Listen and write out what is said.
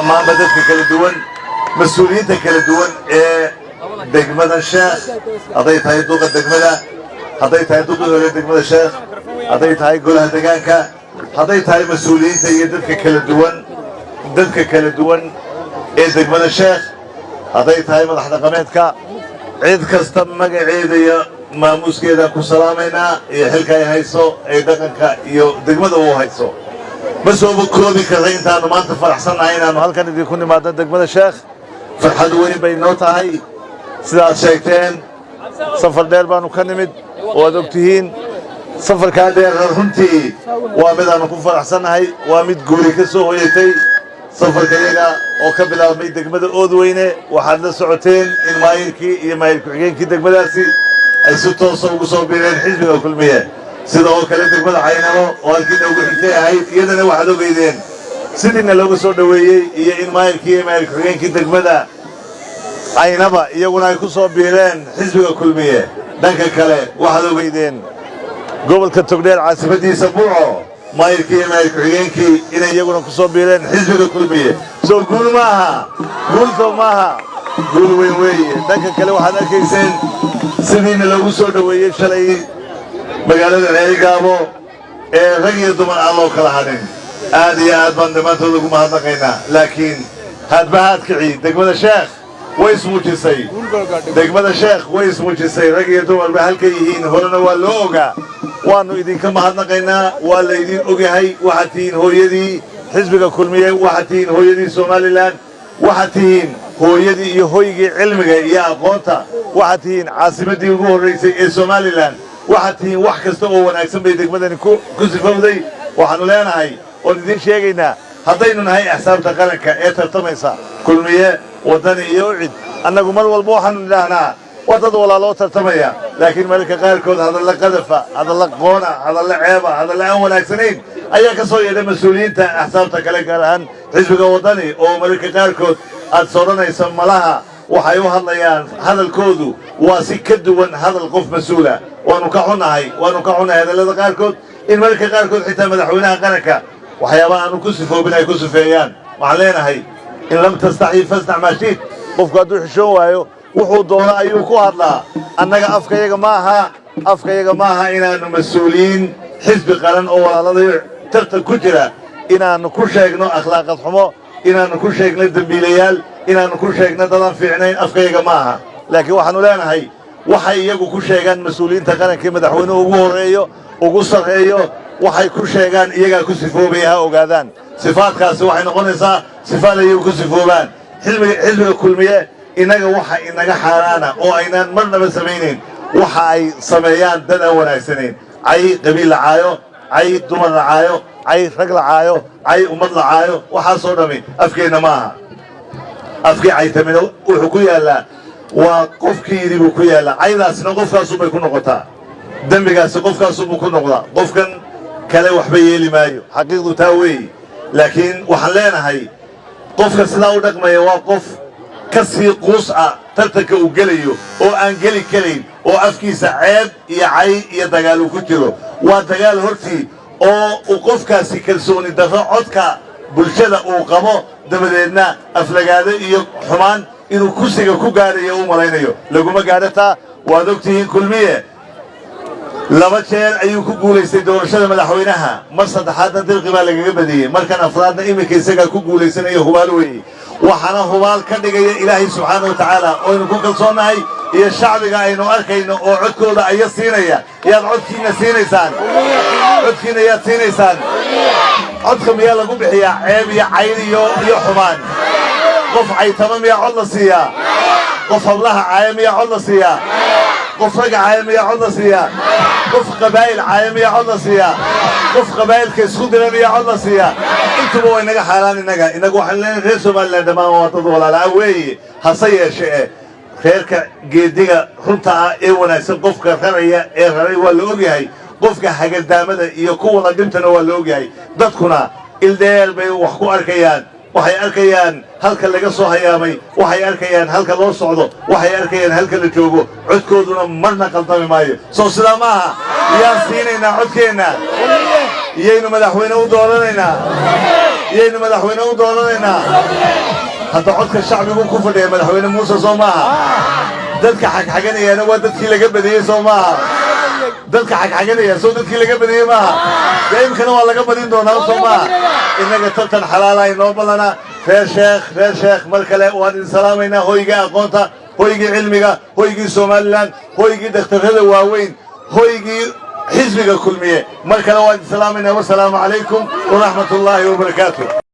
Dhammaanba dadka kala duwan, mas-uuliyiinta kala duwan ee degmada Sheekh, hadday tahay duqa degmada, hadday tahay duqii hore degmada Sheekh, hadday tahay golaha degaanka, hadday tahay mas-uuliyiinta iyo dadka kala duwan ee degmada Sheekh, hadday tahay madax dhaqameedka, cid kasta magaceeda iyo maamuuskeedaan ku salaamaynaa iyo xilka ay hayso ee dhaqanka iyo degmada u hayso. Ma sooba koobi karra intaannu maanta faraxsannahay inaannu halkan idinku nimaadno degmada Sheekh. Farxad weyn bay noo tahay. Sidaad sheegteen, safar dheer baannu ka nimid oo aad og tihiin. Safarkaa dheer runtii waa mid aannu ku faraxsannahay, waa mid guuri ka soo hoyatay. Safarka iyaga oo ka bilaabmay degmada Oodweyne, waxaad la socoteen in maayirkii iyo maayir ku-xigeenkii degmadaasi ay si toosa ugu soo biireen xisbiga Kulmiye. Sida oo kale degmada Caynabo oo halkiina ugu xigtay ahayd, iyadana waxaad ogeydeen sidiina looga soo dhoweeyey iyo in maayirkii iyo maayir ku-xigeenkii degmada Caynaba iyaguna ay ku soo biireen xisbiga Kulmiye. Dhanka kale, waxaad ogeydeen gobolka Togdheer, caasimadiisa Burco, maayirkii iyo maayir ku-xigeenkii inay iyaguna ku soo biireen xisbiga Kulmiye. Soo guul maaha? Guul soo maaha? Guul weyn weeye. Dhanka kale, waxaad arkayseen sidiina loogu soo dhoweeyey shalay magaalada Ceerigaabo ee rag iyo dumar aan loo kala hadhin. Aad iyo aad baan dhammaantood ugu mahadnaqaynaa. Laakiin haadba haadkici, degmada Sheekh way ismuujisay. Degmada Sheekh way ismuujisay, rag iyo dumarba halkay yihiin horena waa loo ogaa. Waannu idinka mahadnaqaynaa. Waa laydin ogyahay. Waxaad tihiin hooyadii xisbiga Kulmiye, waxaad tihiin hooyadii Somaliland, waxaad tihiin hooyadii iyo hoygii cilmiga iyo aqoonta, waxaad tihiin caasimaddii ugu horraysay ee Somaliland, waxaad tihiin wax kasta oo wanaagsan bay degmadani ku sifowday. Waxaannu leenahay oon idiin sheegaynaa, haddaynu nahay axsaabta qaranka ee tartamaysa, Kulmiye, Waddani iyo UCID, annagu mar walba waxaannu nidhaahnaa waa dad walaaloo tartamaya. Laakiin mararka qaarkood hadalla qadafa, hadalla qoona, hadalla ceeba, hadalla aan wanaagsanayn ayaa ka soo yeedhay mas-uuliyiinta axsaabta kale, gaar ahaan xisbiga Waddani, oo mararka qaarkood aad soodhanaysa malaha waxay u hadlayaan, hadalkoodu waa si ka duwan hadal qof mas-uula. Waannu ka xunnahay, waannu ka xunnahay hadallada qaarkood, in mararka qaarkood xitaa madaxweynaha qaranka waxyaaba aanu ku sifoobin ay ku sifeeyaan. Waxaan leenahay: إن لم تستح فاصنع ما شئت. Qofku hadduu xishoon waayo, wuxuu doono ayuu ku hadlaa. Annaga afkayaga ma aha, afkayaga ma aha inaannu mas-uuliyiin xisbi qaran oo walaaladayo tartan ku jira inaannu ku sheegno akhlaaqad xumo, inaannu ku sheegno dembiilayaal, inaannu ku sheegno dadaan fiicnayn. Afkayaga ma aha. Laakiin waxaannu leenahay waxay iyagu ku sheegaan mas-uuliyiinta qaranka, madaxweynuhu ugu horreeyo, ugu sarreeyo, waxay ku sheegaan iyagaa ku sifoobaya, ha ogaadaan. Sifaadkaasi waxay noqonaysaa sifaad iyagu ku sifoobaan. Xisbiga Kulmiye, innaga waxa inaga xaaraana oo aynaan marnaba samaynayn waxa ay sameeyaan dad aan wanaagsanayn: cay qabiil la caayo, cay dumar la caayo, cay rag la caayo, cay ummad la caayo. Waxaasoo dhammi afkeenna ma aha. Afkii caytamina wuxuu ku yaallaa waa qofkii yidhi buu ku yaallaa. Caydaasina qofkaasunbay ku noqotaa, dembigaasi qofkaasunbuu ku noqdaa, qofkan kale waxba yeeli maayo. Xaqiiqdu taa weeye. Laakiin waxaan leenahay qofka sidaa u dhaqmaya waa qof ka sii quus ah tartanka uu gelayo oo aan geli karayn, oo afkiisa ceeb iyo cay iyo dagaal uu ku jiro. Waa dagaal hortii oo uu qofkaasi kalsooni darro codka bulshada uu qabo, dabadeedna aflagaado iyo xumaan inuu kursiga ku gaadhayo u malaynayo. Laguma gaadho taa. Waad og tihiin, Kulmiye laba jeer ayuu ku guulaystay doorashada madaxweynaha. Mar saddexaadna dirqi baa lagaga badiyey. Markan afraadna iminka isagaa ku guulaysanaya, hubaal weeye. Waxaana hubaal ka dhigaya Ilaahay subxaana wa tacaala oynu ku kalsoonnahay iyo shacbiga aynu arkayno oo codkooda aya siinaya. Yaad codkiina siinaysaan? Codkiina yaad siinaysaan? Codka miyaa lagu bixiyaa ceeb iyo cayn iyo xumaan? Qof caytama miyaa cod la siiyaa? Qof hablaha caaya miyaa cod la siiyaa? Qof ragga caaya miyaa cod la siiyaa? Qof qabaa'il caaya miyaa cod la siiyaa? Qof qabaa'ilka isku dira miyaa cod la siiyaa? Intuba waa inaga xaaraan. Innagu waxaan leenahay reer Somaliland dhammaan waa dad walaalaa weeye. Hase yeeshe e reerka geediga runta ah ee wanaagsan qofka raraya ee raray waa la ogyahay, qofka hagardaamada iyo kuwada dhibtana waa la ogyahay. Dadkuna ildheer bay wax ku arkayaan. Waxay arkayaan halka laga soo hayaamay, waxay arkayaan halka loo socdo, waxay arkayaan halka la joogo. Codkooduna marna qaldami maayo. Soo sidaa ma aha? Yaan siinaynaa codkeenna? Iyaynu madaxweyne u dooranaynaa? Yaynu madaxweyne u dooranaynaa? Hadda codka shacbigu ku fadhiya madaxweyne Muuse, soo maaha? Dadka xagxaganayaana waa dadkii laga badiyey, soo maaha? Dadka xagxaganaya soo dadkii laga badiyey maaha? Dee imkana waa laga badin doonaa, soo maaha? Innaga tartan xalaala inoo badana. Reer Sheekh, reer Sheekh, mar kale waan idin salaamaynaa. Hoygii aqoonta, hoygii cilmiga, hoygii Somaliland, hoygii dhakhtarrada waaweyn, hoygii xisbiga Kulmiye, mar kale waan idin salaamaynaa. Wasalaamu calaykum waraxmat ullaahi wabarakaatu.